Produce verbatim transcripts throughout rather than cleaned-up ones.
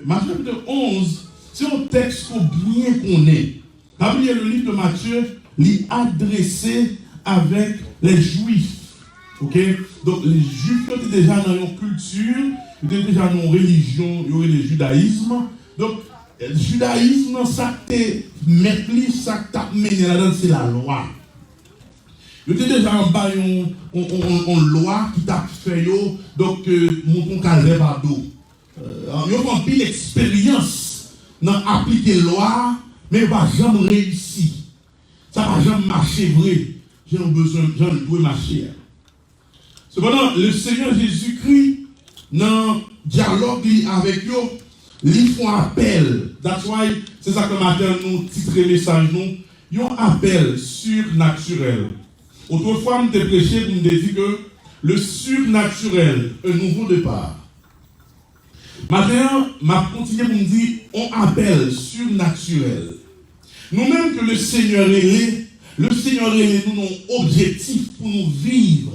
Matye chapit onz, se yon tèks ke w byen konnen. Pa bliye, le livre de Matthieu, li adrese avèk les Juifs. Oke? Donk, les Juifs yo te deja nan yon kilti, yo te deja nan yon relijyon, yo rele jidayizm. Donk, jidayizm nan, sa k te mèt li, sa k t ap mennen ladan l, se lalwa. Yo te deja anba yon, yon, yon, yon, yon lwa ki t ap fè yo, donk, ke montre yon kalvè pa do. Euh, yo fè anpil eksperyans nan aplike lwa a, men yo pa janm reyisi. Sa pa janm mache vre, jan yo bezwen, jan l dwe mache a. Sepandan, le Seigneur Jésus-Christ, nan dyalòg li avèk yo, li fè yon apèl. That's why, se sa ke maten an nou titre mesaj nou, yon apèl sirnatirèl. Otrefwa, m te preche pou m te di ke le surnaturel, un nouveau départ. Maten an, m ap kontinye pou m di yon apèl sirnatirèl. Nou menm ke le Senyè rele, le Senyè rele nou nan yon objektif pou nou viv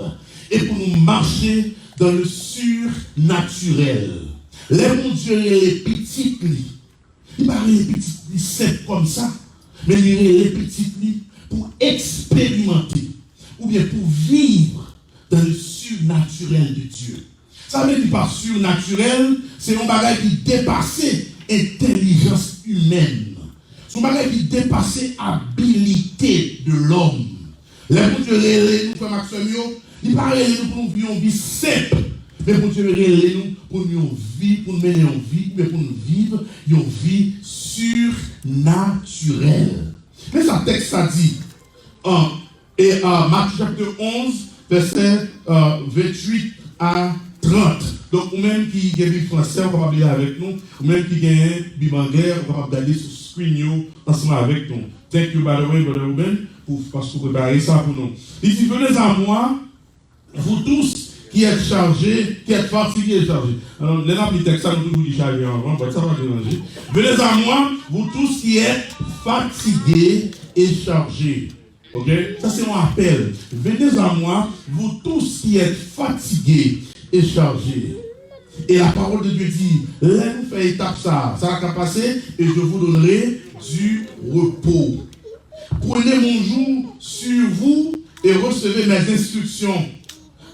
e pou nou mache dans le surnaturel. Lè Bondye rele pitit li, li pa rele pitit li senp kòmsa, men li rele pitit li pou eksperimante oubyen pou viv dans le surnaturel de Dieu. Sa vle di pa sirnatirèl, se yon bagay ki depase entèlijans imèn. Se yon bagay ki depase abilite de lòm. Lè Bondye rele nou, frè m ak sè m yo, li pa rele nou pou nou viv yon vi senp, men Bondye rele nou pou nou yon vi, pou nou mennen yon vi, oubyen pou nou viv yon vi sirnatirèl. Men sa tèks sa di, an, e, a, Matye chapit onz, vèsè, a, venntuit a trant. Donk, ou menm ki gen Bib fransè, ou kapab li avèk nou. Ou menm ki gen Bib anglè, ou kapab gade sou screen yo ansanm avèk nou. Thank you, by the way, Brother Ruben, pou, paske w prepare sa pou nou. Li di, venez à moi, vous tous qui êtes chargés, qui êtes fatigués et chargés. Alò, lè n ap li tèks sa, nou toujou li chaje anvan, but sa pa deranje. Venez à moi, vous tous qui êtes fatigués et chargés. Ok? Sa se yon apèl. Venez à moi, vous tous qui êtes fatigués et chargés. Et la parole de Dieu dit, lè nou fè etap sa, sa ka pase, et je vous donnerai du repos. Prenez mon joug sur vous et recevez mes instructions,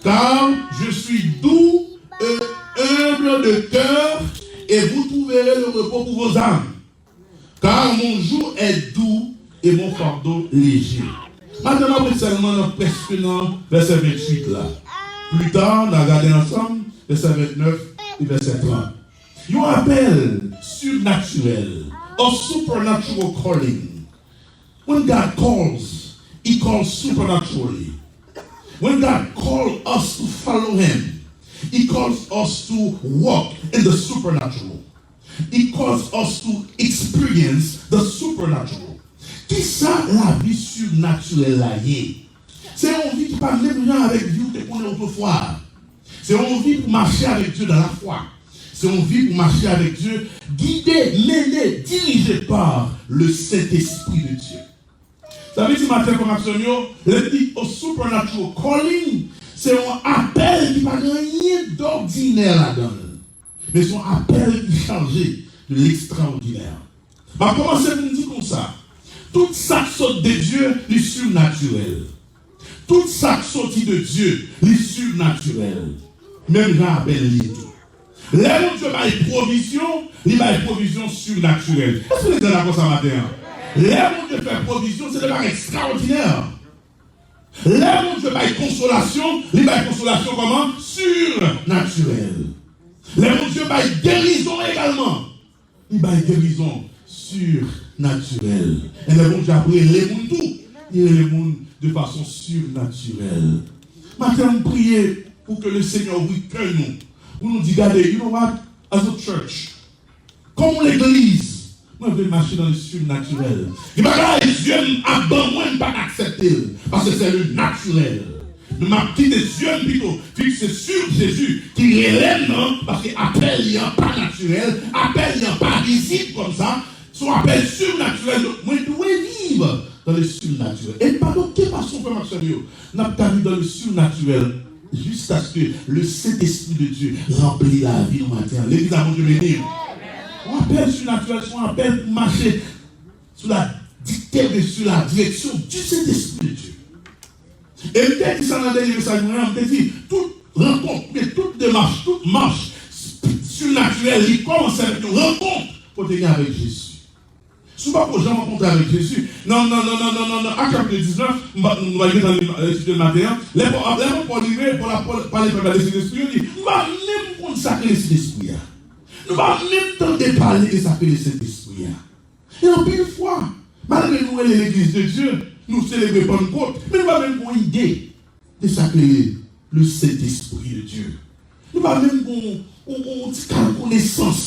car je suis doux et humble de cœur, et vous trouverez le repos pour vos âmes. Car mon joug est doux et mon fardeau léger. Maten, n ap ret sèlman nan, prèske nan vèsè venntuit la. Pli ta, n a gade ansanm vèsè vennèf e vèsè trant. Yon apèl sirnatirèl, a supernatural calling. When God calls, He calls supernaturally. When God calls us to follow Him, He calls us to walk in the supernatural. He calls us to experience the supernatural. Kisa lavi sirnatirèl la ye? Se yon vi ki pa menm jan avèk vi w te konnen otrefwa a. Se yon vi pou mache avèk Dye nan lafwa. Se yon vi pou mache avèk Dye, gide, mennen, dirije pa le Sentespri de Dye. Sa vle di maten, frè m ak sè m yo, lè n di a supernatural calling, se yon apèl ki pa gen anyen dòdinè ladan l. Men se yon apèl ki chaje de lekstraòdinè. M ap kòmanse pou m di konsa, tout sa k sot de Dye, li sirnatirèl. Tout sa k soti de Dye, li sirnatirèl. Menm jan apèl li ye tou. Lè Bondye bay pwovizyon, li bay pwovizyon sirnatirèl. Èske legliz la dakò sa maten an? Lè Bondye fè pwovizyon, se de bagay ekstraòdinè. Lè Bondye bay konsolasyon, li bay konsolasyon kòman? Sirnatirèl. Lè Bondye bay gerizon egalman, li bay gerizon sirnatirèl. Enben, Bondye ap rele moun tou. Li rele moun de fason sirnatirèl. Maten, m priye pou ke le Senyè ouvri kè nou, pou nou di, gade, you know what? As a church, kòm yon legliz, mwen vle mache nan le sirnatirèl. Gen bagay Dye m ap ban mwen, m pa ka aksepte l, paske se le naturel. Men m ap kite zye m pito fikse sou Jezi ki rele m nan, paske apèl li an pa natirèl, apèl li an pa vizib kòmsa, se yon apèl sirnatirèl, donk mwen dwe viv dans le surnaturel. E pa gen okenn fason, frè m ak sè m yo, n ap ka viv dans le surnaturel jusqu'à ce que le Saint-Esprit de Dieu remplit la vie nou maten an. Legliz la, Bondye beni w. Yon apèl sinatirèl, se yon apèl pou mache sou la dikte oubyen sou la direksyon du Saint-Esprit de Dieu. E m te di sa nan dènye mesaj mwen an, m te di, tout rankont, oubyen tout demach, tout mach sinatirèl, li kòmanse avèk yon rankont kote gen avèk Jezi. Si w pa ko janm rankontre avèk Jezi, nan, nan, nan, nan, nan, nan, nan Ak chapit diznèf, m pa, nou va gentan li, etidye l maten an, lè Pòl, lè Pòl rive, Pòl ap pale pèp la de Sentespri, yo di, nou pa menm konn sa k rele Sentespri a. Nou pa menm tande pale de sa k rele Sentespri a. E anpil fwa, malgre nou rele Legliz de Dye, nou selebre Pannkot, men nou pa menm gon ide de sa k rele le Sentespri de Dye. Nou pa menm gon yon, yon, yon ti kal konesans,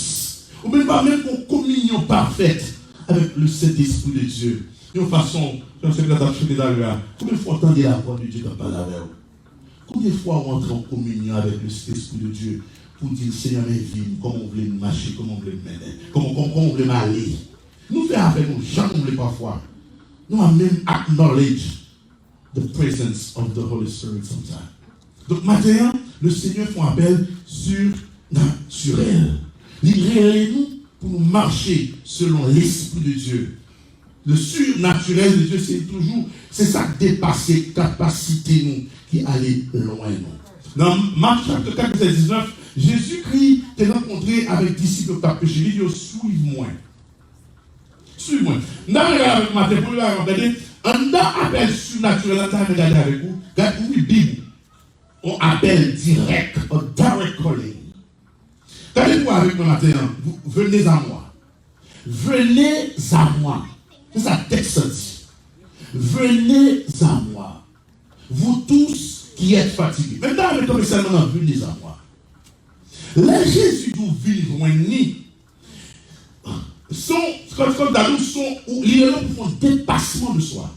oubyen nou pa menm gon kominyon pafèt avèk le Sentespri de Dye. Yon fason, jan sèvitè t ap chante talè a, konbyen fwa w tande lavwa de Dye k ap pale avè w? Konbyen fwa w antre an kominyon avèk le Sentespri de Dye pou w di l, Senyè, men vi m, kòman w vle m mache, kòman w vle m mennen, kòman, kòman, kòman w vle m ale? Nou fè afè nou jan nou vle pafwa. Nou pa menm acknowledge the presence of the Holy Spirit sometimes. Donk, maten an, le Senyè fè yon apèl sinatirèl. Li rele nou pou nou mache selon Lespri de Dye. Le surnaturel de Dye, se toujou, se sa k depase kapasite nou, ki ale lwen nou. Nan Mak chapit kat, vèsè diznèf, Jezikri te rankontre avèk disip yo k t ap preche, li di yo, swiv mwen. Swiv mwen. M ta renmen gade avèk maten, premye bagay m ap gade, anndan apèl sinatirèl la, m ta renmen gade avèk ou, gad, ouvri Bib ou. Yon apèl dirèk, a direct calling. Gade pou avèk mwen maten an, venez à moi. Venez à moi. Se sa tèks la di. Venez à moi. Vous tous qui êtes fatigués. Men m ta renmen kanpe sèlman nan venez à moi. Lè Jezi di w vin jwenn li, son, kòm, kòm ta di w, son, ou, li rele w pou fè yon depasman de swa.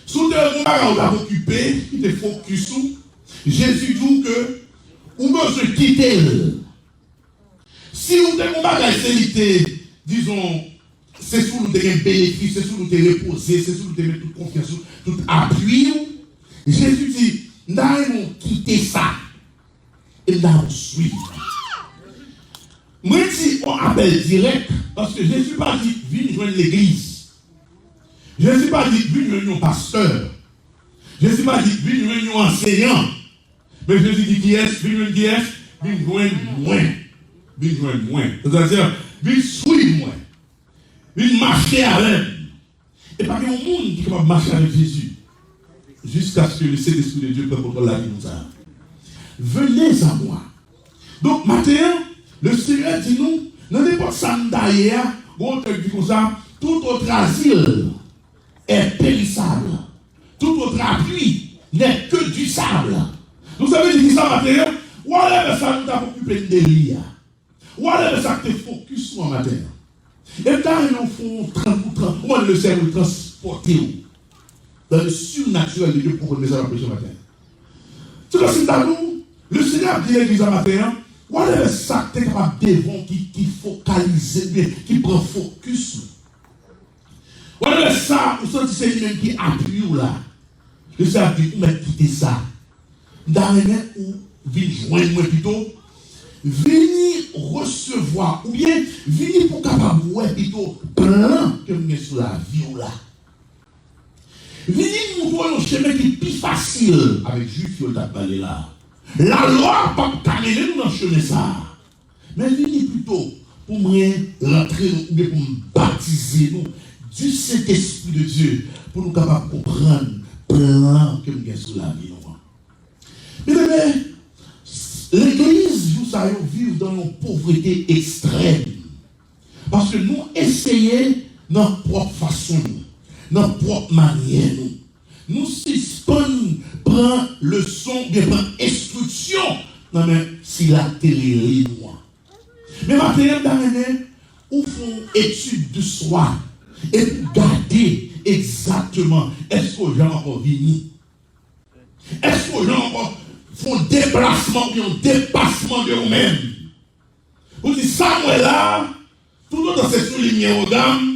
Si w te gen yon bagay ou t ap okipe, ki te fokis ou, Jezi di w ke ou bezwen kite l. Si w te gen yon bagay, se li te, dizon, se sou li w te gen benefis, se sou li w te repoze, se sou li w te met tout konfyans ou, tout apui w, Jezi di, m ta renmen w kite sa. E m ta pou swiv. Mwen di yon apèl dirèk, paske Jezi pa di vin jwenn legliz. Jezi pa di vin jwenn yon pastè. Jezi pa di vin jwenn yon ansenyan. Men Jezi di kiyès? Vin jwenn kiyès? Vin jwenn mwen. Vin jwenn mwen. Sètadi, vin swiv mwen. Vin mache avè m. E pa gen yon moun ki kapab mache avèk Jezi jiskaske le Sentespri de Dye pran kontwòl lavi moun sa a. Venez à moi. Donk, maten an, le Senyè di nou, nan nenpòt sa n ta ye a, gon otè ki di konsa, tout autre asile est périssable. Tout autre appui n'est que du sable. Donk, sa vle di ki sa maten an, whatever sa nou t ap okipe n de li a. Whatever sa k te fokis ou an maten an. E m ta renmen w fè yon tran-, ou tran-, ou mande le Seyè pou l transpòte w dans le surnaturel de Dieu pou konprann mesaj m ap preche maten an. Se kòmsi m ta di w, le Seyè ap di legliz la maten an, whatever sa k te kapab devan w ki, ki fokalize oubyen ki pran fokis ou. Whatever sa ou santi se li menm ki apui w la. Le Seyè ap di, ou mèt kite sa. M ta renmen ou vin jwenn mwen pito. Vini resevwa, oubyen vini pou w kapab wè pito plan ke m gen sou lavi w la. Vini m montre w yon chemen ki pi fasil avèk Jwif yo l t ap pale la. Lalwa p ap ka mennen nou nan chemen sa a. Men vini pito pou mwen rantre nou oubyen pou m batize nou du Saint-Esprit de Dieu pou nou kapab konprann plan ke m gen sou lavi nou an. Byeneme, legliz jou sa yo viv dans yon povrete ekstrèm. Paske nou eseye nan pwòp fason nou, nan pwòp manyè nou. Nou sispann pran leson oubyen pran enstriksyon nan men sila k te rele nou an. Men maten an, m ta renmen ou fè yon etid de swa epi gade egzakteman èske w janm ankò vini. Èske w janm ankò fè yon deplasman oubyen yon depasman de ou menm? Ou di, sa m wè la a, toutotan se sou li m gen rega m,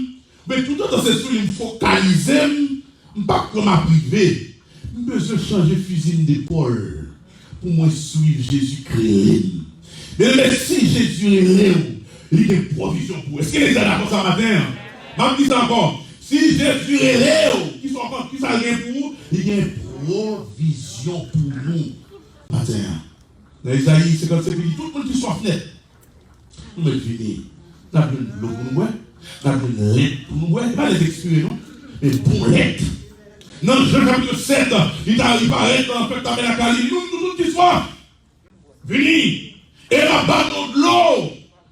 men toutotan se sou li m fokalize m, m p ap kwè m ap rive. M bezwen chanje fizi m depòl pou mwen swiv Jezi k rele m. Byeneme, si Jezi rele w, Li gen pwovizyon pou ou. Èske legliz la dakò sa maten an? M ap di sa ankò. Si Jezi rele w, ki sa w konn, ki sa l gen pou ou? Li gen pwovizyon pou nou maten an. Nan Ezayi senkannsenk, li di, tout moun ki swaf nèt, nou mèt vini. N ap jwenn dlo pou nou bwè. N ap jwenn lèt pou nou bwè. E pa lèt ekspire, non. Men bon lèt. Nan Jan chapit sèt, li ta, li parèt nan fèt Tabènak la, li di, nou, nou tout ki swaf, vini. E m ap ba nou dlo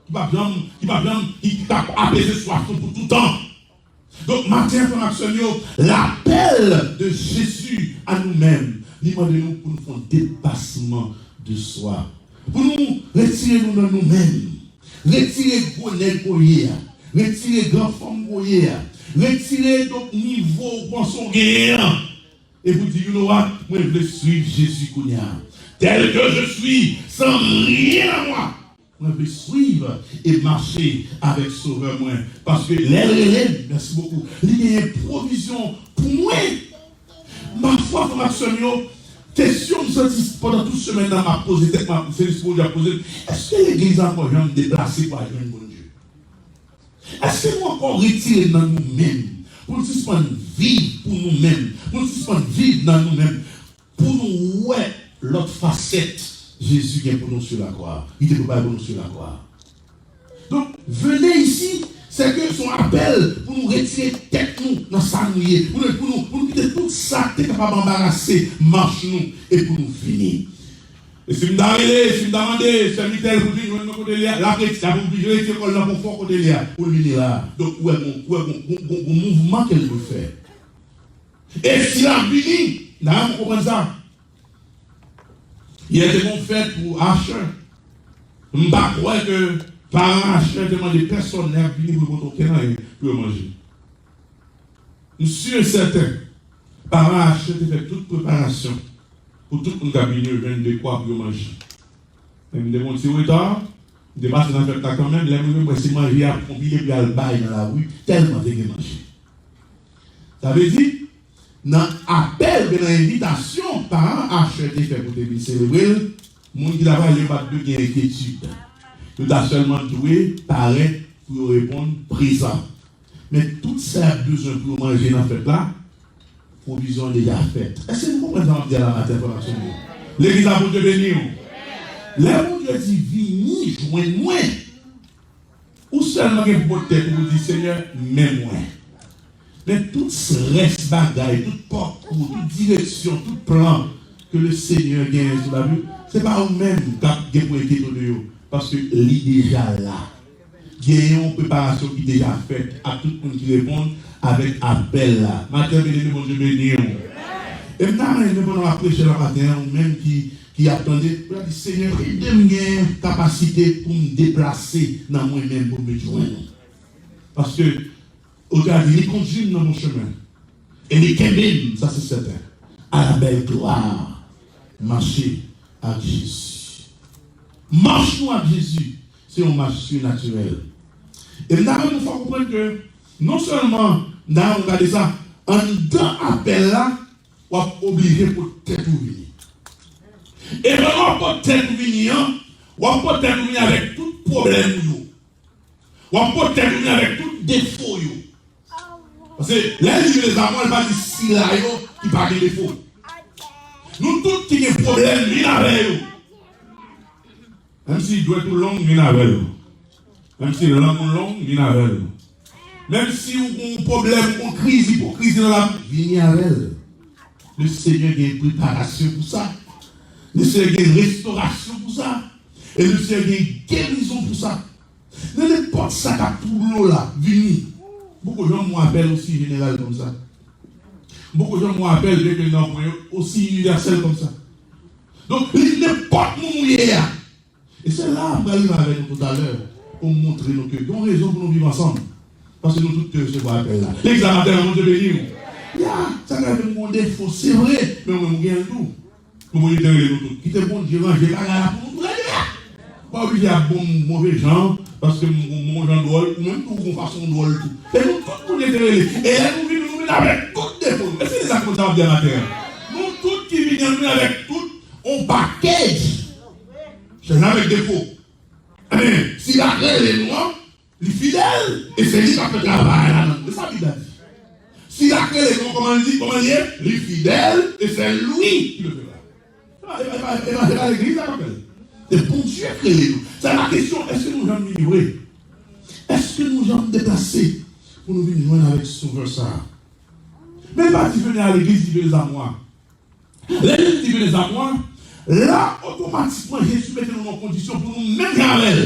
ki p ap janm, ki p ap janm, ki, ki t ap apeze swaf nou pou toutan. Donk, maten an, frè m ak sè m yo, lapèl de Jezi a nou menm, li mande nou pou nou fè yon depasman de swa. Pou nou retire nou nan nou menm. Retire gwo nèg ou ye a. Retire gran fanm ou ye a. Retire, donk, nivo ou panse w genyen an. E pou di, you know what? Mwen vle swiv Jezi kounye a. Tel que je suis, sans rien à moi. Mwen vle swiv e mache avèk Sovè mwen. Paske lè l rele m, mèsi bokou, li genyen pwovizyon pou mwen. Pafwa, frè m ak sè m yo, kesyon m santi pandan tout semèn nan m ap poze tèt mwen, se Lespri Bondye ap poze m, èske legliz la ankò janm deplase pou al jwenn Bondye? Èske nou ankò retire nan nou menm pou n sispann viv pou nou menm, pou n sispann viv nan nou menm, pou nou wè lòt fasèt Jezi gen pou nou sou lakwa, li te prepare pou nou sou lakwa? Donk, vene isi, se ke se yon apèl pou nou retire tèt nou nan sa nou ye, pou nou, pou nou, pou nou kite tout sa ki te kapab anbarase mach nou e pou nou vini. E si m ta rele, si m ta mande sè Mitèl pou l vin jwenn mwen kote l ye a, l ap retire, l ap oblije retire kò l nan konfò kote l ye a pou l vini la. Donk, ou wè gon, ou wè gon, gon, gon, gon mouvman ke l dwe fè. E si l ap vini, n a konprann sa. Yè te gon fèt pou Asher. M pa kwè ke paran Asher te mande pèsòn lè y ap vini pou yo pote okenn anyen pou yo manje. M si e sèten, paran Asher te fè tout preparasyon pou tout moun k ap vini yo jwenn dekwa pou yo manje. Men m te gon ti reta, m te pase nan fèt la kanmenm, lè m rive m wè se manje y ap konpile pou y al bay nan lari, tèlman te gen manje. Sa vle di, nan apèl oubyen nan envitasyon paran Asher te fè pou te vin selebre l, moun ki t ap ale yo pa t dwe gen enkyetid. Yo ta sèlman dwe parèt pou yo reponn prezan. Men tout sa y ap bezwen pou yo manje nan fèt la, pwovizyon an deja fèt. Èske nou konprann sa m ap di a la maten, frè m ak sè m yo? Legliz la, Bondye beni w. Lè Bondye di, vini jwenn mwen, ou sèlman gen pou pote tèt ou pou di, Senyè, men mwen. Men tout rès bagay, tout pakou, tout direksyon, tout plan ke le Senyè genyen sou lavi w, se pa ou menm k ap gen pou enkyete w de yo, paske li deja la. Genyen yon preparasyon ki deja fèt a tout moun ki reponn avèk apèl la. Maten, byeneme, Bondye beni w. E m ta renmen pandan m ap preche la maten an, ou menm ki, ki ap tande, ou ta di, Senyè, ede m gen kapasite pou m deplase nan mwen menm pou m vin jwenn ou. Paske, ou te di, li kondui m nan bon chemen. E li kenbe m, sa se sèten. A la bèl glwa, mache ak Jezi. Mach nou ak Jezi, se yon mach sinatirèl. E m ta renmen nou fè konprann ke non sèlman, m ta renmen w gade sa, anndan apèl la, w ap oblije pote tèt ou vini. E lè w ap pote tèt ou vini an, w ap pote tèt ou vini avèk tout pwoblèm ou yo. W ap pote tèt ou vini avèk tout defo yo. Paske lè li vin Zamò, li pa di sila yo ki pa gen defo. Nou tout ki gen pwoblèm, vin avè yo. Menm si dwèt ou long, vin avè l. Menm si lang ou long, vin avè l. Menm si ou gon pwoblèm, ou gon kriz ipokrizi nan lavi, vini avè l. Le Senyè gen preparasyon pou sa. Le Senyè gen restorasyon pou sa. E le Senyè gen gerizon pou sa. Nan nenpòt sa k ap twouble w la, vini. M poko janm wè apèl osi jeneral kòmsa. M poko janm wè apèl, byenke nan pwen yo, osi inivèsèl kòmsa. Donk, li nenpòt moun ou ye a. E se la m pral rive avè nou toutalè pou m montre nou ke gen yon rezon pou nou viv ansanm. Paske nou tout te resevwa apèl la. Legliz la maten an, Bondye beni w. Ya, sa ka rive m gon defo, se vre, men ou menm ou gen l tou. Pou Bondye te rele nou tout. Kite Bondye ranje bagay la pou nou tou lè de a. Pa oblije ap bon m move jan, paske m gon bon jan dwòl, ou menm tou ou gon fason w dwòl tou. E nou tout Bondye te rele. E lè nou vini, nou vin avèk tout defo nou. Èske se sa k Bondye ap di a maten an? Nou tout ki vini an, nou vin avèk tout on package. Chèz la avèk defo. Ebyen, si l ak rele nou an, li fidèl, e se li k ap fè travay la nan nou. Se sa Bib la di. Si l ak rele nou an, kòman l di, kòman l ye? Li fidèl, e se lui qui le fera. E pa, e pa, e pa, e pa legliz la k ap fè l. Se Bondye k rele nou. Sa la kesyon, èske nou janm vini vre? Èske nou janm deplase pou nou vin jwenn avèk Sovè sa a? Men li pa di venez à l'église, li venez à moi. Lè Jezi di venez à moi, la, otomatikman, Jezi mete nou nan kondisyon pou nou menm jan avè l.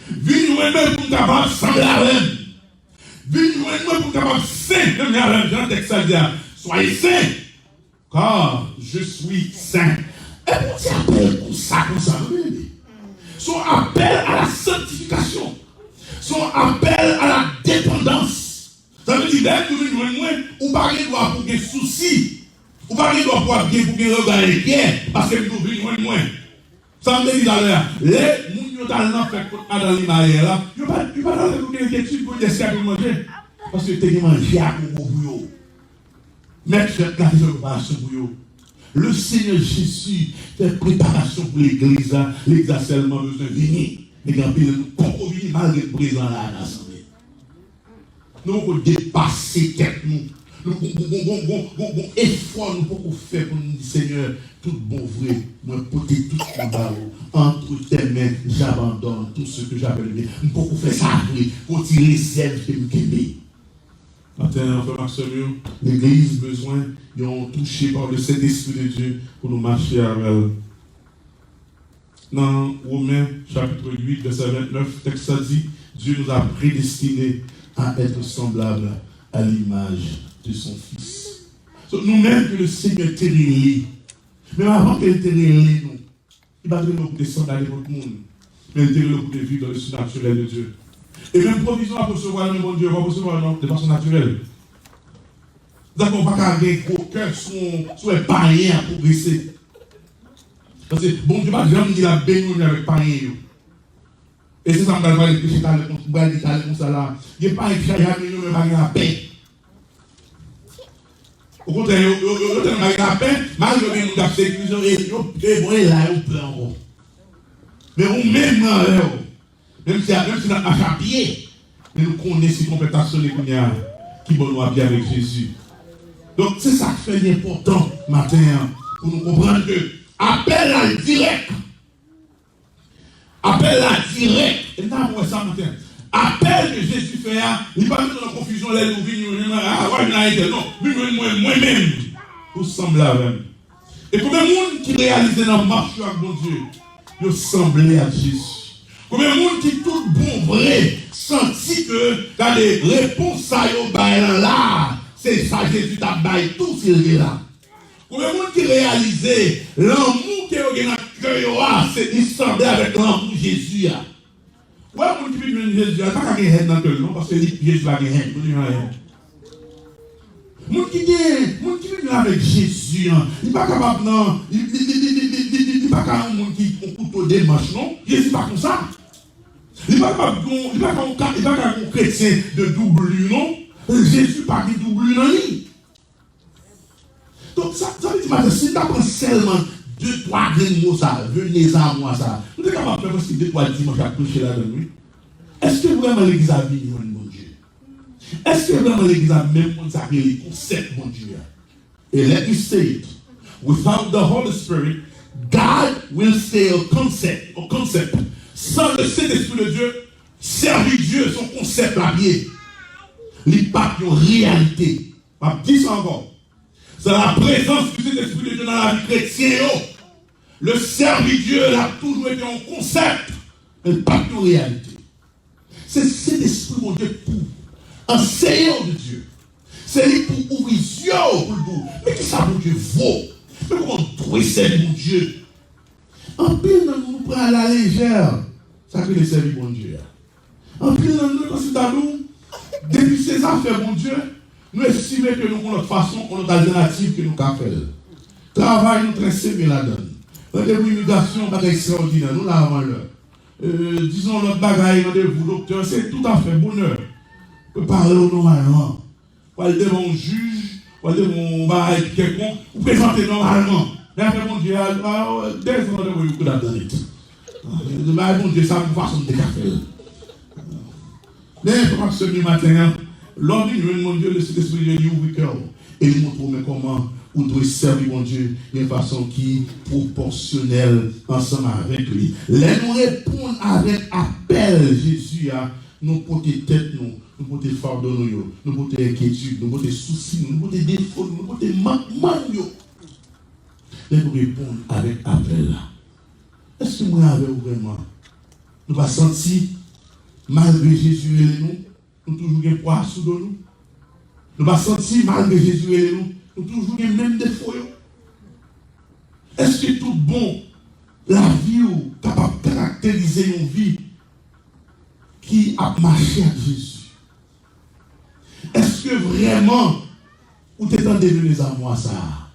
Vin jwenn mwen pou n kapab sanble avè m. Vin jwenn mwen pou n kapab sen, menm jan avè m, jan tèks la di a. Soyez saints, car je suis saint. E pou ti apèl konsa, konsa, non, byeneme. Se yon apèl à la sanctification. Se yon apèl à la dépendance. Sa vle di, lè m tou vin jwenn mwen, ou pa gen dwa pou gen sousi. Ou pa gen dwa pou ap gen, pou gen rega enkyè, paske m tou vin jwenn mwen. Sa m te di talè a, lè moun yo t al nan fèt kot madan Limayè la, yo pa, yo pa t al fè okenn enkyetid pou yo di èske y ap jwenn manje. Paske te gen manje a gogo pou yo. Mèt fèt la te fè preparasyon pou yo. Le Seigneur Jésus fè preparasyon pou legliz la. Legliz la sèlman bezwen vini. Men gen anpil nan nou poko vini malgre n prezan la nan asanble. Nou poko depase tèt nou. Nou gon, gon, gon efò nou poko fè pou nou di, Senyè, tout bon vre, mwen pote tout mwen ba ou. Entre tes mains, j'abandonne tout ce que j'avais de bien. M poko fè sa vre. Gon ti rezèv ke m kenbe. Maten an, frè m ak sè m yo, legliz bezwen yon touche par le Saint-Esprit de Dieu pou nou mache avè l. Nan Women, chapit uit, vèsè vennèf, tèks la di, Dieu nous a prédestinés à être semblables à l'image de son Fils. So, nou menm ke le Senyè te rele, menm avan ke l te rele nou, li pa t rele w pou te sanble a nenpòt moun, men li te rele w pou te viv dans le surnaturel de Dieu. E menm pwovizyon w ap resevwa nan men Bondye, w ap resevwa nan, de fason natirèl. Dakò, ou pa ka gen gwo kè si w, si w wè payen ap pwogrese. Paske Bondye pa t janm di l ap beni w menm avèk payen yo. E se sa m pral pale preche talè, m pral di talè konsa la. Gen payen ki chaje avyon yo, men pa gen lapè. Okontrè, yo, yo, yo, yo tèlman pa gen lapè, malgre yo gen moun k ap sekirize yo, e yo, e bon, e la yo pè ankò. Men ou menm nan avè w. Menm si, menm si n ap mache a pye, men nou konnen si twonpèt la sone kounye a, ki bò nou apiye avèk Jezi. Donk, se sa k fè li enpòtan maten an, pou nou konprann ke apèl la dirèk. Apèl la dirèk. E n ta wè sa maten an. Apèl ke Jezi fè a, li pa mete w nan konfizyon lè nou vini, nou vini, a, w a vin a entèl. Non, vin jwenn mwen, mwen menm. Ou sanble avè m. E konbyen moun ki reyalize nan mach yo ak Bondye, yo sanble ak Jezi? Konbyen moun ki tout bon vre santi ke, gade, repons sa yo bay lan la, se sa Jezi t ap bay tou si l te la? Konbyen moun ki reyalize lanmou ke yo gen nan kè yo a, se li sanble avèk lanmou Jezi a? Ou wè moun ki vin jwenn Jezi a, li pa ka gen hèn nan kè l non, paske li, Jezi pa gen hèn, Bondye pa gen hèn. Moun ki gen, moun ki vin jwenn avèk Jezi an, li pa kapab nan, li, li, li pa ka yon moun ki yon kouto de manch non, Jezi pa konsa. Li pa kapab yon, li pa ka yon, li pa ka yon kretyen de double non, Jezi pa gen double nan li. Donk, sa, sa vle di, maten, si n ta pran sèlman de, twa grenn mo sa, venez à moi sa, nou te kapab fè prèske de, twa dimanch ap preche ladan l, wi. Èske vrèman legliz la vin jwenn Bondye? Èske vrèman legliz la menm konn sa k rele konsèp Bondye a? E let me say it, without the Holy Spirit, God will stay a concept, a concept. San le Sentespri de Dye, sèvi Dye se yon konsèp l ap ye. Li p ap yon reyalite. M ap di sa ankò. San la prezans di Sentespri de Dye nan lavi kretyen yo, le sèvi Dye la toujou ete yon konsèp, men l p ap yon reyalite. Se Sentespri Bondye k pou anseye w de Dye. Se li k pou ouvri zye w pou l di w, men kisa Bondye vo? Men kòman w dwe sèvi Bondye? Anpil nan nou, nou pran a la lejè sa k rele sèvi Bondye a. Anpil nan nou, e kòmsi m ta di w, depi se zafè Bondye, nou estime ke nou gon lòt fason, gon lòt altènativ ke nou ka fè l. Travay nou trè serye ladan l. Randevou imigrasyon, bagay ekstraòdinè, nou la avan lè. E, dizon lòt bagay, randevou doktè, se toutafè bonè. Prepare w nòmalman. W al devan yon jij, w al devan yon bagay kèlkonk, ou prezante nòmalman. Men afè Bondye a, a, dèzan nan devan yon koudap nan nèt. Bagay Bondye sa, pou fason m te ka fè l. Men, frè m ak sè m yo, maten an, lè w vin jwenn Bondye, Lespri de Dye li ouvri kè w e li montre w men kòman ou dwe sèvi Bondye yon fason ki pwopòsyonèl ansanm avèk li. Lè nou reponn avèk apèl Jezi a, nou pote tèt nou, nou pote fado nou yo, nou pote enkyetid, nou pote sousi nou, nou pote defo nou, nou pote mankman nou yo. Lè nou reponn avèk apèl la, èske mwen avè w vrèman? Nou pa santi, malgre Jezi rele nou, nou toujou gen pwa sou do nou? Nou pa santi, malgre Jezi rele nou, nou toujou gen menm defo yo? Èske tout bon lavi w kapab karakterize yon vi ki ap mache ak Jezi? Èske vrèman ou te tande Venez à moi sa a?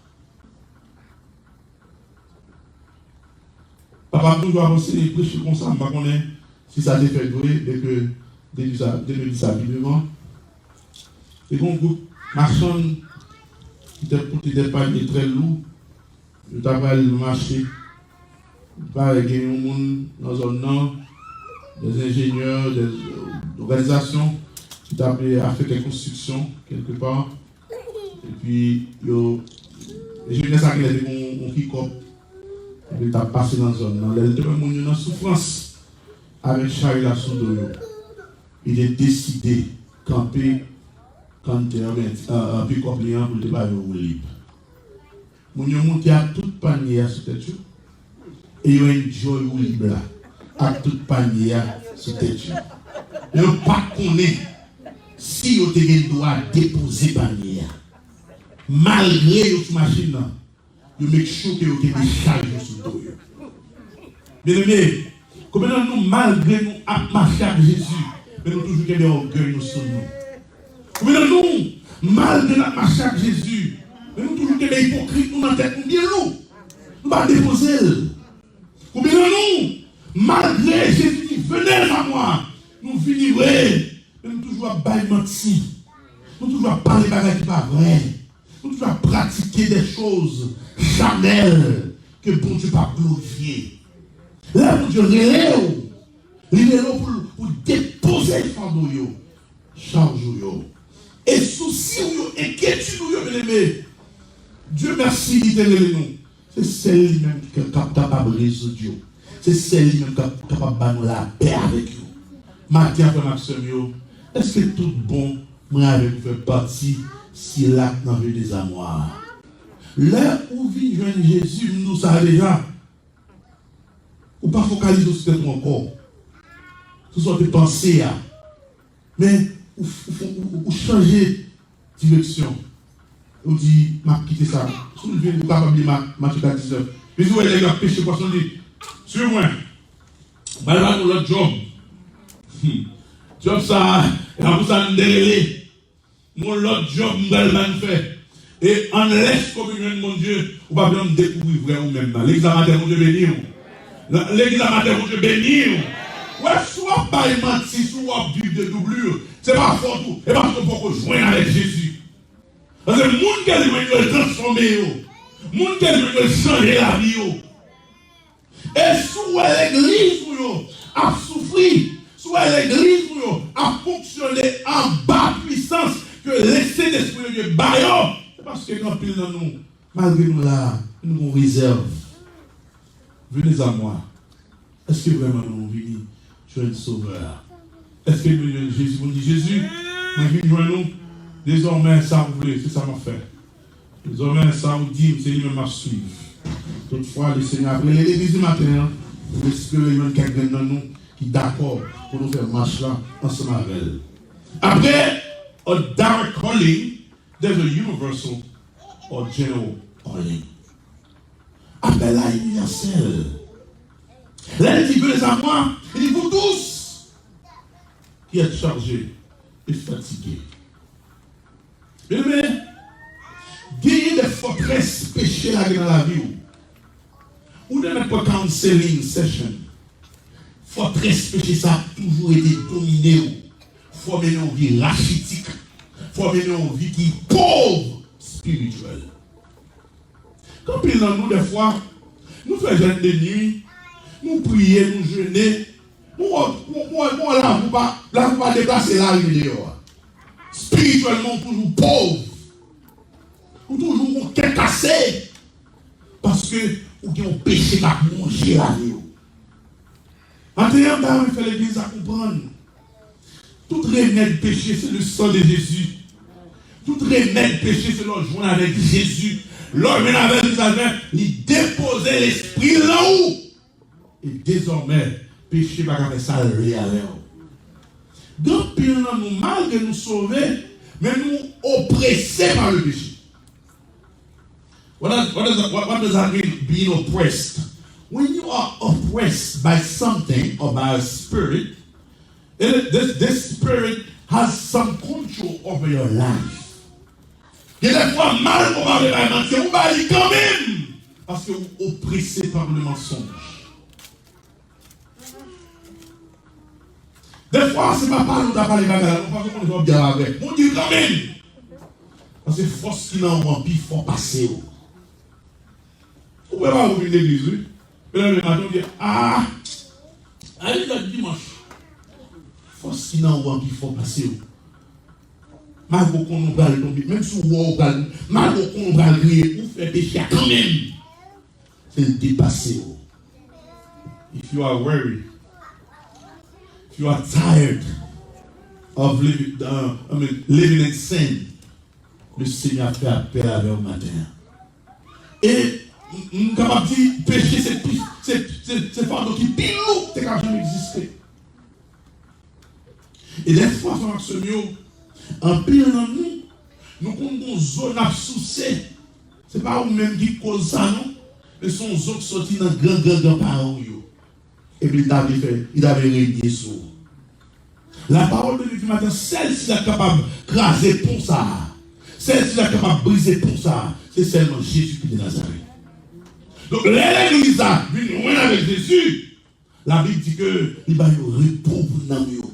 Papa m toujou ap anseye preche konsa, m pa konnen si sa te fèt vre, men ke depi sa, depi sa vin devan. Te gen yon gwoup machann ki te pote de panye trè lou, yo ta pral mache. Parèt gen yon moun nan zòn nan, des ingénieurs, des, euh, òganizasyon ki t ap fè kèk konstriksyon kèlkepa. Epi yo, enjenyè sa genlè te gen yon, yon pikòp. Epi l t ap pase nan zòn nan. Lè l te wè moun yo nan soufrans avèk chari la sou do yo, li te deside kanpe kanntè, oubyen, euh, euh, pikòp li an pou l te ba yo woulib. Moun yo moute ak tout panye a sou tèt yo. E yo enjoy woulib la ak tout panye a sou tèt yo. Yo pa t konnen si yo te gen dwa depoze panye a. Malgre yo sou machin nan, yo make sure ke yo kenbe chaj yo sou do yo. Byeneme, konbyen nan nou, malgre nou ap mache ak Jezi, men nou toujou kenbe ògèy nou sou nou? Konbyen nan nou, malgre n ap mache ak Jezi, men nou toujou kenbe ipokrit nou nan tèt nou byen lou? Nou pa depoze l. Konbyen nan nou, malgre Jezi di, Venez à moi, nou vini vre, men nou toujou ap bay manti. Nou toujou ap pale bagay ki pa vrè. Nou toujou ap pratike de choz chanèl ke Bondye p ap glorifye. Lè Bondye rele w, li rele w pou, pou depoze fado yo, chaj ou yo, e sousi w yo, enkyetid ou yo, byeneme. Dye mèsi, li te rele nou. Se sèl li menm ki ka-, k ap kapab rezoud yo. Se sèl li menm k ap kapab ba nou lapè avèk yo. Maten an, frè m ak sè m yo, èske tout bon mwen avèk ou fè pati sila k nan Venez à moi a? Lè ou vin jwenn Jezi, m di w sa deja, ou pa fokalize w sou tèt ou ankò, sou sa w te panse a. Men, ou, ou, ou, ou chanje direksyon. Ou di, "M ap kite sa." Si w vin, ou kapab li Ma-, Matye kat diznèf. Li di, "Wè, nèg yo ap peche pwason," li di, "Swiv mwen. M pral ba nou lòt djòb." Hmm. Djòb sa a, e pa pou sa n te rele. Yon lòt djòb m pral ba n fè. E unless ke w vin jwenn Bondye, ou p ap janm dekouvri vrè ou menm nan. Legliz la maten, Bondye beni w. La, legliz la maten, Bondye beni w. Wè, si w ap bay manti, si w ap viv de doublure, se pa fòt ou, e paske w poko jwenn avèk Jezi. Paske moun ke li jwenn yo, l transfòme yo. Moun ke li jwenn yo, l chanje lavi yo. E si w wè legliz ou yo ap soufri, si w wè legliz ou yo ap fonksyone anba pwisans ke Sentespri de Dye ba yo, se paske gen anpil nan nou, malgre nou la, nou gon rezèv. Venez à moi. Èske vrèman nou vini jwenn Sovè a? Èske nou jwenn Jezi pou n di, "Jezi, mwen vin jwenn ou. Dezòmè, sa w vle, se sa m ap fè. Dezòmè, sa w di m, se li menm m ap swiv." Toutfwa, Lesenyè ap rele legliz li maten an, m espere jwenn kèk grenn nan nou ki dakò pou nou fè mach la ansanm avè l. Apre, a direct calling, there's a universal or general calling. Apèl la inivèsèl. Lè l di, "Venez à moi," li di, "Vous tous qui êtes chargés et fatigués." Byeneme, genyen de fòtrès peche lage nan lavi w. Ou te mèt pran counseling session. Fòtrès peche sa ap toujou rete domine w, fòme yon vi rachitik, fòme yon vi ki pòv espirityèl. Gen anpil nan nou, dèfwa, nou fè jèn de nwi, Nou priye, nou jene. Bon, bon, bon, bon, lavi w pa, lavi w pa deplase, lari deyò a. Espirityèlman, ou toujou pòv. Ou toujou gon kè kase. Paske ou gen yon peche k ap wonje lavi w. Maten an, m ta renmen fè legliz la konprann. Tout remèd peche, se le sang de Jésus. Tout remèd peche, se lè w jwenn avèk Jezi. Lè w jwenn avèk Jezi, sa fè, li depoze lespri l nan ou. E dezòmè, peche pa ka fè sa l vle avè w. Gen anpil nan nou, malgre nou sove, men nou oprese pa le peche. What does, what does, what, what does that mean, being oppressed? When you are oppressed by something or by a spirit, it, this, this spirit has some control over your life. Gen de fwa, mal ou pa vle bay manti, ou bay li kanmenm. Paske ou oprese pa le mensonge. Defwa, se pa pale ou ta pale bagay la, non, paske ou konnen sa w ap di a pa vrè. Bon, di l kanmenm. Paske fòs ki nan ou an pi fò pase w. Ou wè pa ou vin legliz, wi. Men lè maten, ou di, a, a, li lòt dimanch. Fòs ki nan ou an pi fò pase w. Malgre w konnen w pral tonbe, menm si w wè w pral, malgre w konnen w pral griyen, ou fè peche a kanmenm. Se l depase w. If you are weary, if you are tired of living, uh, I mean, living in sin, le Seigneur fè apèl avè w maten an. E m, m kapab di, peche se pi, se, se, se fado ki pi lou ki te ka janm egziste. E dèfwa, frè m ak sè m yo, anpil nan nou, nou konn gon zo n ap souse. Se pa ou menm ki koz sa, non. Men se yon zo k soti nan gran, gran, gran paran w yo. Epi li ta vle fè, li ta vle renye sou ou. La parole de Dieu di maten, sèl sila k kapab kraze pon sa a, sèl sila k kapab brize pon sa a, se sèlman Jezi ki de Nazarèt. Donk, lè legliz la vin jwenn avèk Jezi, Labib di ke li ba yo repo pou nanm yo.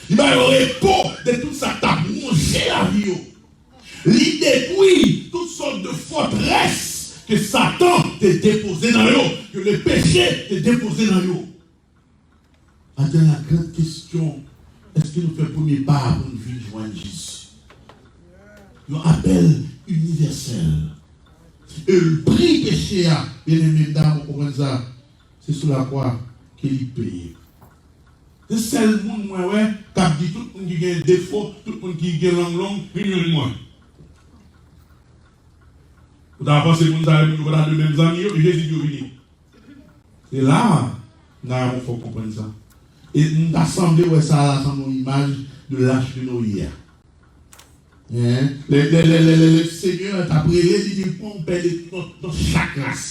Li ba yo repo de tout sa k t ap wonje lavi yo. Li detwi tout sòt de fòtrès ke Satan te depoze nan yo, ke le peche te depoze nan yo. Maten an, la grande question, èske nou fè premye pa a pou n vin jwenn Jezi? Yon apèl inivèsèl. E pri peche a, byeneme, medam, ou konprann sa? Se sou lakwa ke li peye. Se sèl moun mwen wè k ap di tout moun ki gen defo, tout moun ki gen lang long, vin jwenn mwen. Ou ta panse moun sa yo, moun yo pa ta de menm zanmi yo, Jezi di yo vini. Se la a, m ta renmen fè w konprann sa. E m ta sanble wè sa a la, sanble yon imaj de lach de Noye a. Hein? Lè, lè, lè, lè, lè, lè Senyè a t ap rele, li di, pran yon pè de, nan, nan chak ras.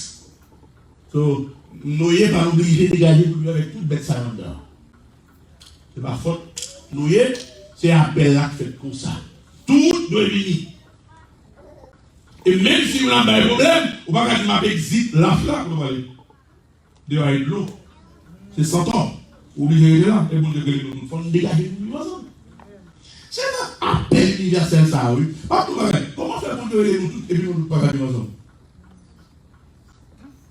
So, Noye pa t oblije degaje pou l viv avèk tout bèt sa yo anndan. Se pa fòt Noye, se apèl la k fèt konsa. Tout dwe vini. E menm si youn ap bay pwoblèm, ou pa ka di, "M ap egzit lach la," pou nou pale. Deyò a gen dlo. Se santò. Ou oblije rete la. E Bondye rele nou tout. Fò n degaje pou n viv ansanm. Se nan apèl inivèsèl sa a, wi. Pa tout bagay. Kòman fè Bondye rele nou tout epi nou tout pa ka viv ansanm?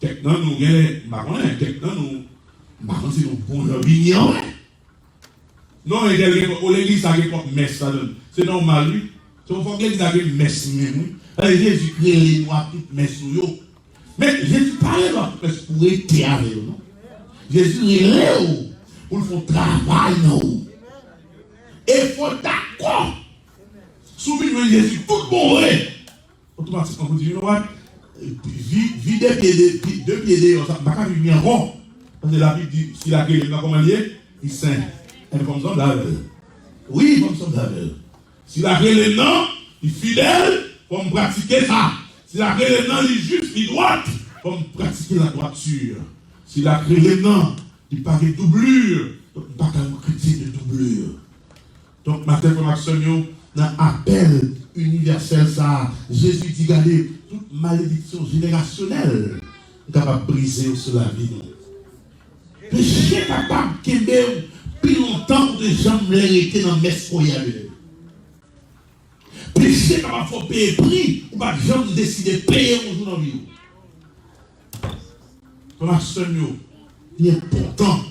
Kèk nan nou, genlè, m pa konnen, kèk nan nou, m pa konn si nou bon jan vini an vre. Non, e kèlke, o, legliz sa gen pwòp mès ladan l. Se nòmal, wi. Se yon fòk legliz la gen mès menm, wi. Paske Jezi rele nou ak tout mès nou yo. Men, Jezi pa rele nou ak tout mès pou rete avè yo, non. Jezi rele w pou l fè yon travay nan ou. E fò w dakò. Si w vin jwenn Jezi tout bon vre, otomatikman pou di, you know what? Vi-, vi de pye de, pi-, de pye deyò, sa, m pa ka viv li ankò. Paske Labib di, sila k rele m nan, kòman li ye? Li sen. Enben, fò m sanble avè l. Wi, fò m sanble avè l. Sila k rele m nan, li fidèl, fò m pratike sa. Sila k rele m nan, li jis, li dwat, fò m pratike ladwati. Sila k rele m nan, li pa gen doublure, donk m pa ka yon kretyen de doublure. Donk, maten, frè m ak sè m yo, nan apèl inivèsèl sa a, Jezi di, gade, tout malediksyon jenerasyonèl, m kapab brize yo sou lavi nou. Peche kapab kenbe w pi lontan ou te janm vle rete nan mès koyè a. Peche kapab fè w peye pri ou pa t janm deside peye yon jou nan vi w. Frè m ak sè m yo, Li enpòtan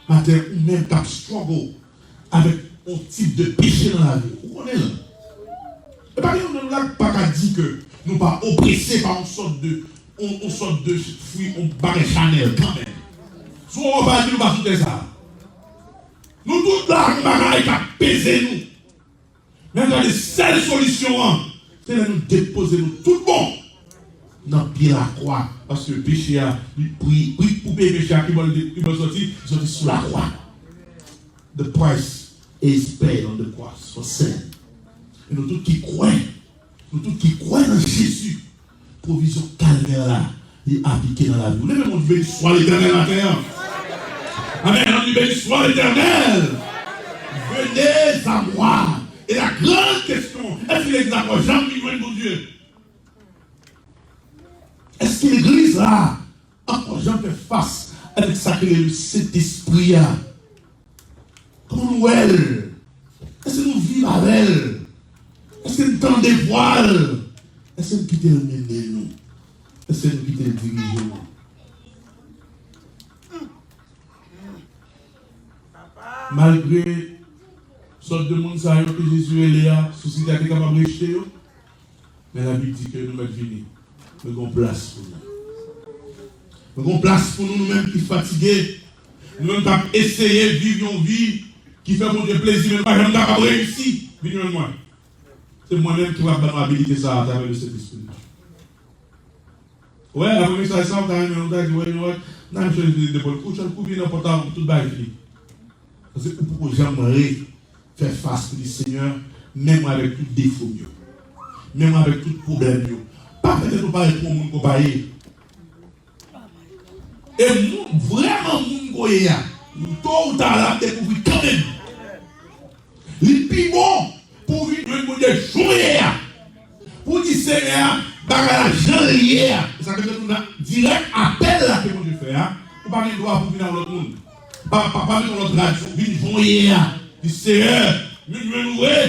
maten ou menm k ap struggle avèk yon tip de peche nan lavi w. Ou konnen l. E pa gen youn nan nou la k pa ka di ke nou pa oprese pa yon sòt de, yon, yon sòt de fwi, yon bagay chanèl kanmenm. Si w wè w pa di nou pa sou tè sa a. Nou tout la, gen bagay k ap peze nou. Men gade, sèl solisyon an, se lè nou depoze nou tout bon nan pye lakwa. Paske peche a, li pri, pri pou peye peche a, ki bò l de-, ki bò l sòti? Li sòti sou lakwa. The price is paid on the cross for sin. E nou tout ki kwè, nou tout ki kwè nan Jezi, pwovizyon kalvè la, li aplike nan lavi w. Leve men w, beni swa Letènèl maten an. Amèn. Ann di, beni swa Letènèl. Venez à moi. E la grande question, èske legliz la ankò janm vin jwenn Bondye? Èske legliz la ankò janm fè fas avèk sa k rele Sentespri a? Kòman nou wè l? Èske nou viv avè l? Èske n tande vwa l? Èske n kite l mennen nou? Èske nou kite l dirije nou? Malgre sòt de moun sa yo ke Jezi rele a, sosyete a te kapab rejte yo, men Labib di ke nou mèt vini. Men gon plas pou nou. Men gon plas pou nou, nou menm ki fatige, nou menm k ap eseye viv yon vi ki fè Bondye plezi, men nou pa janm kapab reyisi. Vin jwenn mwen. Se mwen menm ki pral ban nou abilite sa a atravè le Sentespri. Wè, apre mesaj sa, ou ta renmen, ou ta di, wè, you know what? N a chanje de pòt. Ou chanje, ou vin nan pòt la, tout bagay fini. Paske ou poko janm re fè fas pou di, Senyè, men mwen avèk tout defo m yo. Men mwen avèk tout pwoblèm yo. Pa fè tèt ou parèt pou yon moun ke w pa ye. E moun, vrèman moun ke w ye a, to ou ta l ap dekouvri kanmenm. Li pi bon pou w vin jwenn Bondye jan w ye a. Pou w di Senyè a, bagay la jan l ye a. E sa k fè nou nan dirèk apèl la ke Bondye fè a. Ou pa gen dwa pou w vin ak lòt moun. Pa, pa, pa vin yon lòt radyo. Vin jan w ye a. Di Senyè, vin jwenn ou vre.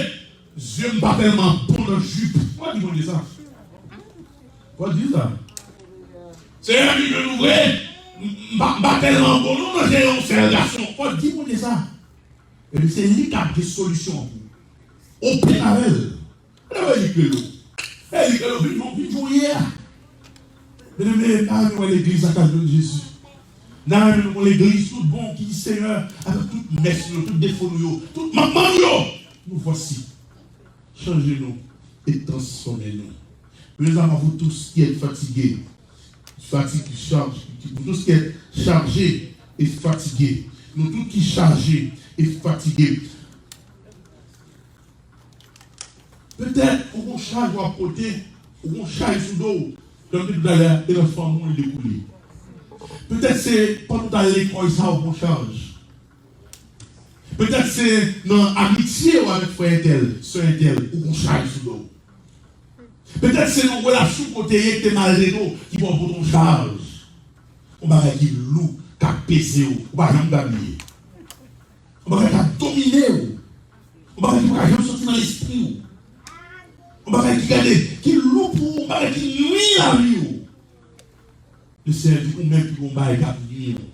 Zye m pa tèlman bon nan jip. Fò w di Bondye sa. Fò w di sa. Senyè, vin jwenn ou vre. M, m pa, m pa tèlman bon non nan jere yon sèl gason. Fò w di Bondye sa. Epi se li k ap gen solisyon an pou ou. Open avè l. Ann wè li k rele w. E li k rele w, vin jan, vin jan w ye a. Byeneme, n a renmen wè legliz la k al jwenn Jezi. N a renmen nou gon legliz tout bon ki di Senyè, avèk tout mès nou yo, tout defo nou yo, tout mankman nou yo, nou vwasi. Chanje nou e transfòme nou. Mezanmi, vous tous qui êtes fatigués, fatigue, charge, vous tous qui êtes chargés et fatigués. Nou tout ki chaje e fatige. Petèt ou gon chaj w ap pote, ou gon chaj sou do w. Jan m te di w talè a, e nan fanmi w li dekoule. Petèt se pandan w t al lekòl sa ou gon chaj. Petèt se nan amitye w avèk frè entèl, sè entèl, ou gon chaj sou do w. Petèt se nan relasyon kote ye ki te maltrete w, ki fè w pote yon chaj. Yon bagay ki lou, k ap peze w, ou pa janm ka bliye. Yon bagay k ap domine w. Yon bagay ki pa ka janm soti nan lespri w. Yon bagay ki gade, ki lou pou ou, yon bagay ki nwi lavi w. Lesenyè di ou menm ki gon bagay k ap nwi w,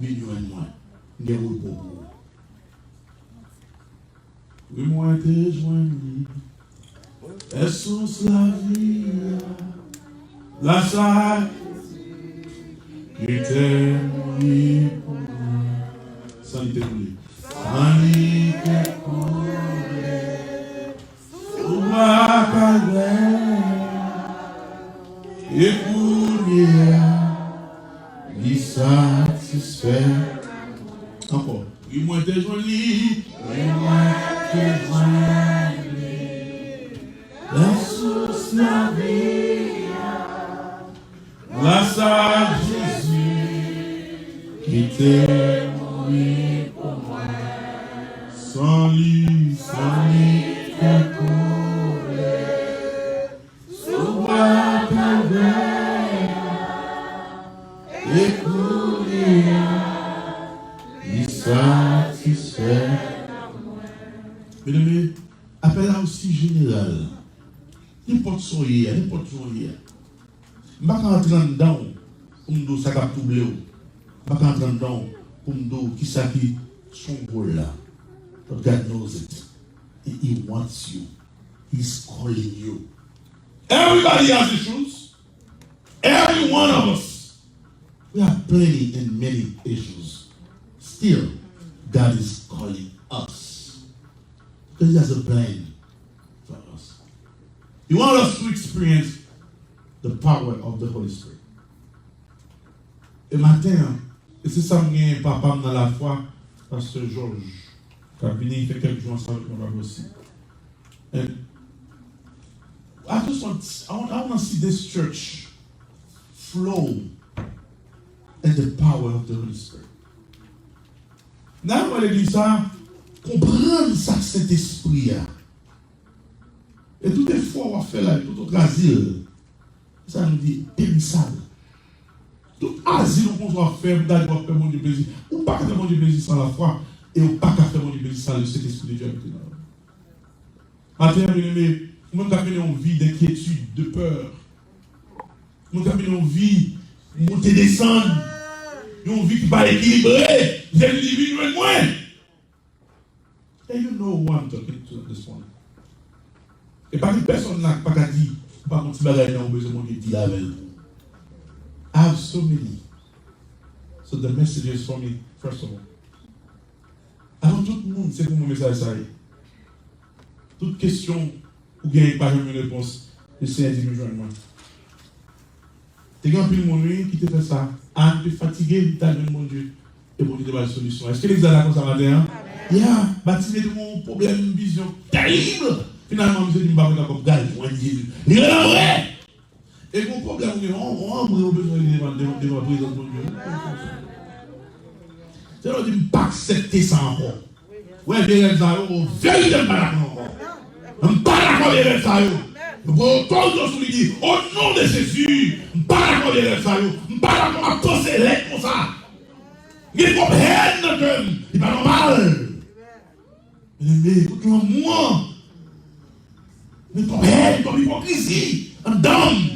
vin jwenn mwen. M gen repo pou ou. Wi, mwen te jwenn li. Lè sous lavi a, la sa ki te mouri pou mwen. San li te koule. San li te koule sou bwa Kalvè a. E kounye a, li satisfè. Ankò. Wi, mwen te jwenn li. Wi, mwen te jwenn li. Lè sous lavi a. Gras a Jezi ki te mouri pou mwen. San li, san li te koule sou bwa Kalvè a, e kounye a, li satisfè. Byeneme, apèl la osi jeneral. Nenpòt sa w ye a, nenpòt jan w ye a. M pa ka antre anndan w pou m di w sa k ap twouble w. pa ka antre anndan w pou m di w kisa ki stronghold la. But God knows it. And He wants you. He's calling you. Everybody has issues. Every one of us. We have plenty and many issues. Still, God is calling us. Because He has a plan for us. He wants us to experience the power of the Holy Spirit. E maten an, e se sa m genyen, papa m nan lafwa, Pastè Georges, k ap vini fè kèk jou ansanm avèk mwen, papa osi. And I just want, I want, I want to see this church flow in the power of the Holy Spirit. Nan mwen legliz sa, konprann sa k Sentespri a. E tout efò w ap fè la, tout ou kraze l. Sa nou di, peni sa l. Tout azil ou konn w ap fè, pou gade w ap fè Bondye plezi. Ou pa ka fè Bondye plezi san lafwa, e ou pa ka fè Bondye plezi san le Saint-Esprit de Dieu abite nan ou. Maten an, byeneme, ou menm k ap mennen yon vi d'enkyetid, de pè, ou menm k ap mennen yon vi monte desann, yon vi ki pa ekilibre, Jezi di, vin jwenn mwen. And you know who I'm talking to this morning. E pa gen pèsonn la k pa ka di, ou pa gon ti bagay nan ou bezwen Bondye di l avè l pou ou. I have so many. So the message is for me, first of all. Avan tout moun, se pou mwen mesaj sa ye. Tout kesyon ou genyen ki pa jwenn yon repons, le Senyè di m jwenn mwen. Te gen anpil moun, wi, ki te fè sa. Ann te fatige, li t al jwenn Bondye. E Bondye te ba l solisyon. Èske legliz la dakò sa maten an? Ya, Batimye te gen yon pwoblèm vizyon tèrib. Finalman, misye di, "M pa vle ankò, m pral jwenn Jezi." Li rele anmwe! E gen yon pwoblèm ou gen, yon, yon anmwe ou bezwen rele devan, devan, devan prezans Bondye. Se lè w di, "M pa aksepte sa ankò." Wè, vye rèv sa yo, o verite, m pa dakò ankò. M pa dakò vye rèv sa yo. Yo pran otorite sou li di, "O non de Jezi, m pa dakò vye rèv sa yo. M pa dakò m ap panse lèd konsa. M gen twòp hèn nan kè m. Li pa nòmal." Byeneme, tout lanmou an. Men twòp hèn, twòp ipokrizi anndan m.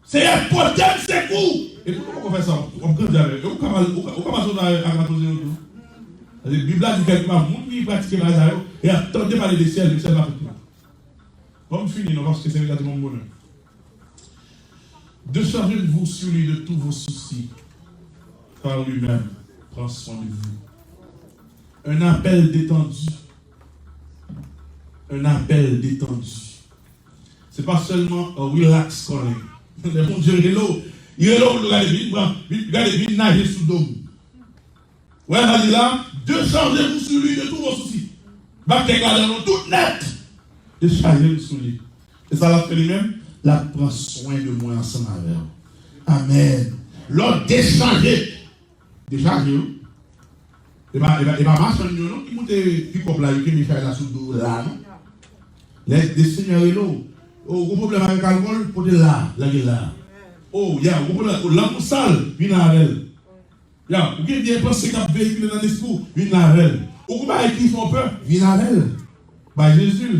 Seyè, pote m sekou. E pou nou poko fè sa, w ap grandi avè l. E ou ka mal, ou ka, ou ka mal sot avè ak la koze yo tou. Paske Bib la di kèlkepwa, moun ki pratike bagay sa yo, e ap tande pale de syèl, men syèl pa fèt pou yo. Bon, m fini non, paske sèvis la te ban m bonè. Déchargez-vous sur lui de tous vos soucis, car lui-même prend soin de vous. Un appel détendu. Un appel détendu. Se pa sèlman a relax calling. Lè Bondye rele w, li rele w pou l gade, vin pran, vin gade, vin naje sou do m. Wè sa di la, déchargez-vous sur lui de tous vos soucis. Ba kèk ladan nou tout nèt. Dechaje l sou li. E sa l ap fè li menm? L ap pran swen de mwen ansanm avè w. Amèn. Lè w dechaje, dechaje w. E pa, e pa, e pa machann yo non ki moute pikòp la, yo kenbe chay la sou do la non. Lè, lè Senyè rele w, o, ou gon pwoblèm avèk alkòl, pote l la, lage l la. O, ya, ou gon pwoblèm, o, lanmou sal, vin avè l. Ya, ou gen vye panse k ap veyikile nan lespri w, vin avè l. Ou gon bagay ki fè w pè, vin avè l. Bay Jezi l.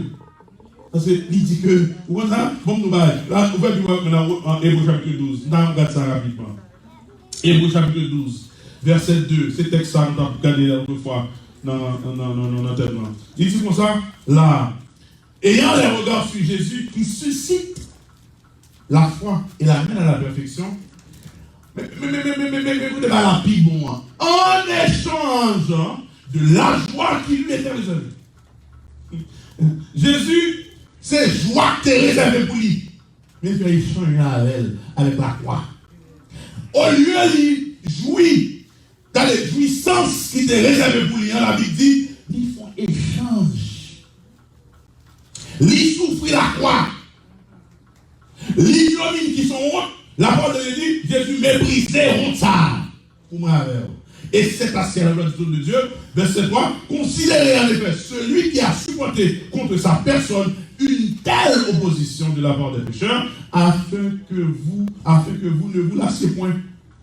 Paske li di ke, ou konn sa? Bon, nou bay. La, ouvè Bib la nan, an, Ebre chapit douz. Nou ta gad sa rapidman. Ebre chapit douz, vèsè de. Se tèks sa nou t ap gade lòt fwa nan, nan, nan, nan, nan, nan tèm nan. Li di konsa, la, ayant les regards sur Jésus qui suscite la foi et l'amène à la perfection. Men, men, men, men, men, men, men, men, koute bagay la pi bon an. En échange de la joie qui lui était réservée. Jezi, se jwa k te rezève pou li. Men fè echanj la avè l, avèk lakwa. Olye li jwi, gade, jwisans ki te rezève pou li an, Labib di, li fè yon echanj. Li soufri lakwa. Li inyomine ki se yon wont. Lapawòl de Dye di, Jezi meprize wont sa a pou mwen avè w. Et c'est parce qu'il a la gloire du trône de Dieu, verset trois, considérez en effet celui qui a supporté contre sa personne une telle opposition de la part des pécheurs, afin que vous, afin que vous ne vous lassiez point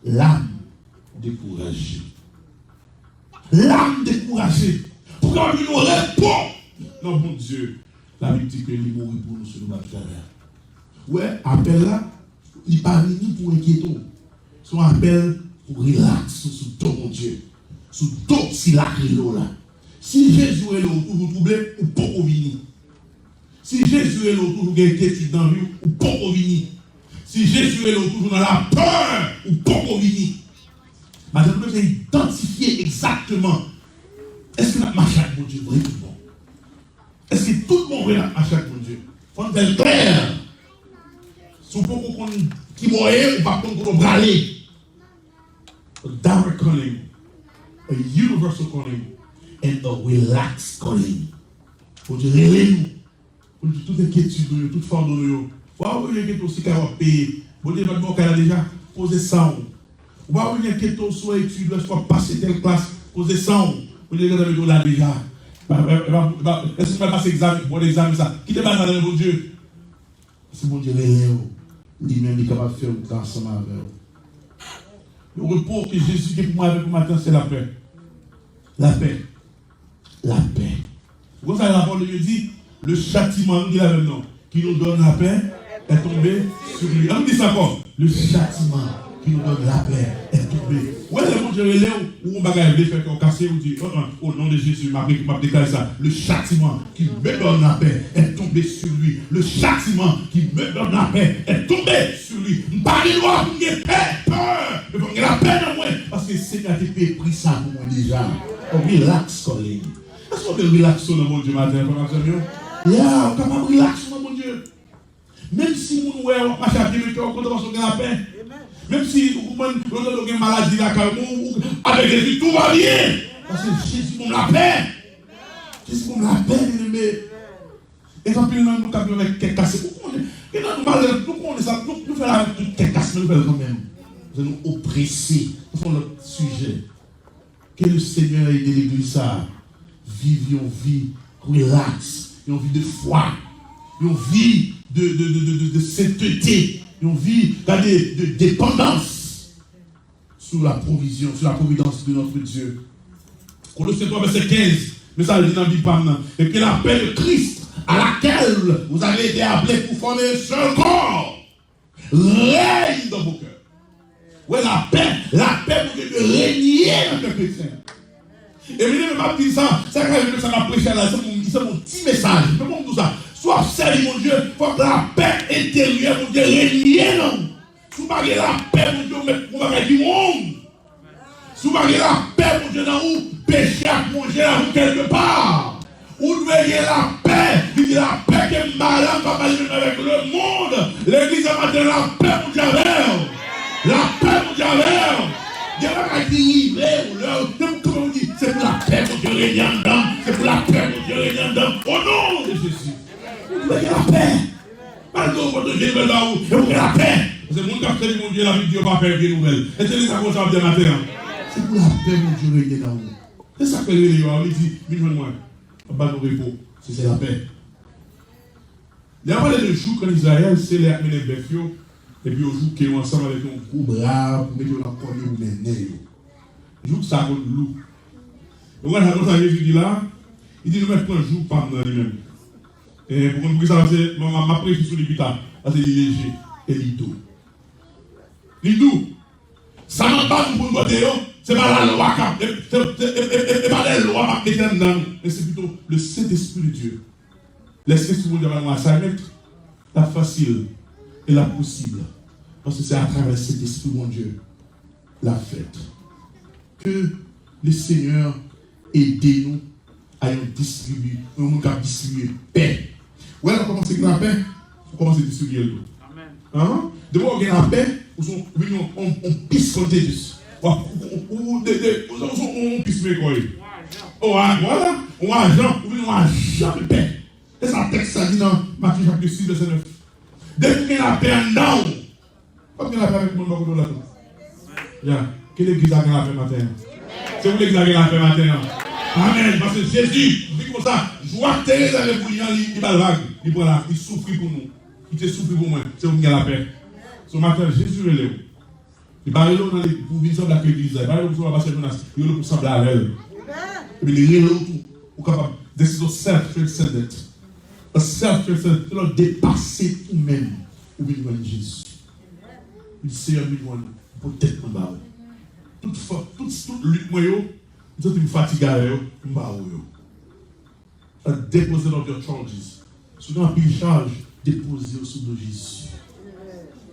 l'âme découragée. L'âme découragée. Pou kapab gen yon repo nan Bondye. Labib di ke li mouri pou nou si nou pa t fè anyen. Ou wè, apèl la, li pa vini pou enkyete w. Se yon apèl pou rilaks ou sou do Bondye, sou do sila k rele w la. Si Jezi rele w toujou twouble, ou poko vini. Si Jezi rele w toujou gen enkyetid nan vi w, ou poko vini. Si Jezi rele w toujou nan lapè, ou poko vini. Maten, nou bezwen idantifye egzakteman, èske n ap mache ak Bondye vre tout bon? Èske tout bon vre n ap mache ak Bondye? Fò n fè l klè. Si w poko konn ki bò w ye, ou p ap konn kote w prale. A direct calling, a universal calling, and a relaxed calling. Bondye rele nou pou l di tout enkyetid nou yo, tout fado nou yo. Ou pa bezwen enkyete w si kay w ap peye. Bondye pa t ba w kay la deja? Poze san w. Ou pa bezwen enkyete w sou etid ou, èske w ap pase tèl klas? Poze san w. Bondye gentan mete w la deja. Èske w pral pase egzamen, bon egzamen sa? Kite bagay nan men Bondye. Si Bondye rele w, li menm li kapab fè wout la ansanm avè w. Le repo ke Jezi gen pou mwen avèk ou maten, se lapè. Lapè. Lapè. Ou konn sa lapawòl de Dye di? Le châtiment, nou di la menm non, qui nous donne la paix est tombé sur lui. Ann di sa ankò. Le châtiment qui nous donne la paix est tombé. Ou wè lè Bondye rele w, ou yon bagay vle fè kè w kase, ou di, o non, o non de Jezi, m ap, m ap deklare sa. Le châtiment qui me donne la paix est tombé sur lui. Le châtiment qui me donne la paix est tombé sur lui. M pa gen dwa pou m gen pè, pè. Men fò m gen lapè nan mwen. Paske Senyè a te peye pri sa pou mwen deja. A relaxed calling. Èske w vle rilaks ou nan Bondye maten an, frè m ak sè m yo? Ya, ou kapab rilaks ou nan Bondye. Menm si moun wè w ap mache a pye, men kè w kontan paske w gen lapè. Menm si ou konprann, yo tande w gen maladi lakay ou, ou, avèk Jezi, tout va bien. Paske Jezi ban m lapè. Jezi ban m lapè, byeneme. E gen anpil nan nou k ap viv avèk kè kase. Ou konnen, gen nan nou malere, nou konnen sa, nou, nou fè la avèk tout kè kase, men nou fè l kanmenm. Paske nou oprese. Nou fè yon lòt sijè. Ke le Senyè ede legliz sa a viv yon vi rilaks, yon vi de fwa, yon vi de, de, de, de, de, de sentete, yon vi, gade, de depandans sou la pwovizyon, sou la providence de notre Dieu. Kolosyen twa, vèsè kenz, men sa l di nan Bib pa m nan. Et que la paix de Christ, à laquelle vous avez été appelés pour former un seul corps, règne dans vos cœurs. Wè, lapè, lapè Bondye dwe renye nan kè kretyen. E byeneme, m ap di sa, sa ka rive sa m ap preche a la, se pou, se pou yon ti mesaj. Men pou m di w sa, si w ap sèvi Bondye, fòk lapè enteryè Bondye renye nan ou. Si w pa gen lapè Bondye, ou mèt yon bagay ki wrong. Si w pa gen lapè Bondye nan ou, peche ap wonje la ou kèlke pa. Ou dwe gen lapè. Li di, lapè ke m ba la, m pa ba li menm avèk lemonn. Legliz la maten, lapè Bondye avè w. Lapè Bondye avè w. Gen bagay ki rive w, lè w te pou kanpe, ou di, se pou lapè Bondye renye anndan m. Se pou lapè Bondye renye anndan m. O non de Jezi. Ou dwe gen lapè. Malgre w pote vye nouvèl ba ou, e ou gen lapè. Paske moun k ap sèvi Bondye, Labib di yo pa pè vye nouvèl. Èske se sa Bondye ap di maten an? Se pou lapè Bondye renye nan ou. Se sa k fè l rele yo a, li di, vin jwenn mwen. M ap ba nou repo. Se, se lapè. Lè y ap pale de jouk ann Izrayèl, se lè y ap mennen bèf yo, epi yo jouke yo ansanm avèk yon gwo bra pou mete yo nan kòn yo pou mennen yo. Jouk sa konn lou. Ou konn sa Jezi di la? Li di, nou mèt pran jouk pa m nan li menm. E, pou konn poukisa, paske m, m, m ap preche sou li pita. Paske li leje e li dou. Li dou. Sa m ap ba nou pou nou pote yo, se pa lalwa k ap, e, se, se, e, e, e, e pa lè lwa m ap mete anndan nou, men se pito le Sentespri de Dye. Lè Sentespri Bondye ba nou assignment, l ap fasil e l ap posib. Paske se atravè Sentespri Bondye l ap fèt. Ke le Senyè ede nou a yon distribi-, yon moun k ap distribye pè. Ou wè, lè w kòmanse gen lapè, ou kòmanse distribye l tou. Ahan. Depi w gen lapè, ou se yon, ou vin yon, yon, yon peace contagious. W ap, ou, ou, ou, de, de, ou se, ou se yon peacemaker. O, a, vwala, yon ajan, ou vin yon ajan de pè. E sa tèks la di nan Matye chapit sis, vèsè nèf. Depi w gen lapè anndan w, w ap gen lapè avèk moun bò kote w la tou. Ya, ke legliz la gen lapè maten an. Se pou legliz la gen lapè maten an. Amèn. Paske Jezi di konsa, jwa k te rezève pou li an, li, li ba l vag. Li pran la, li soufri pou nou. Li te soufri pou mwen. Se pou m gen lapè. Se maten an, Jezi rele w. Li pa rele w nan legliz pou vin sanble ak legliz la. Li pa rele w pou sanble ak pastè Jonas. Li rele w pou sanble avè l. Epi li rele w tou. Ou kapab. This is a self-transcendent. A self-transcendent. Se lè w depase ou menm. Ou vin jwenn Jezi. Li di, Senyè, m vin jwenn ou. Poutèt mwen ba ou. tout fò, tout, tout lit mwen yo, m santi m fatige avè yo, m pa wè yo. Depoze it on your shoulders. Si w gen anpil chaj, depoze yo sou do Jezi.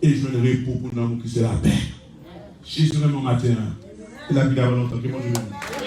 E jwenn repo pou nanm ou ki se lapè. Jezi renmen w maten an. E l ap vini avan lontan. Ke Bondye beni w.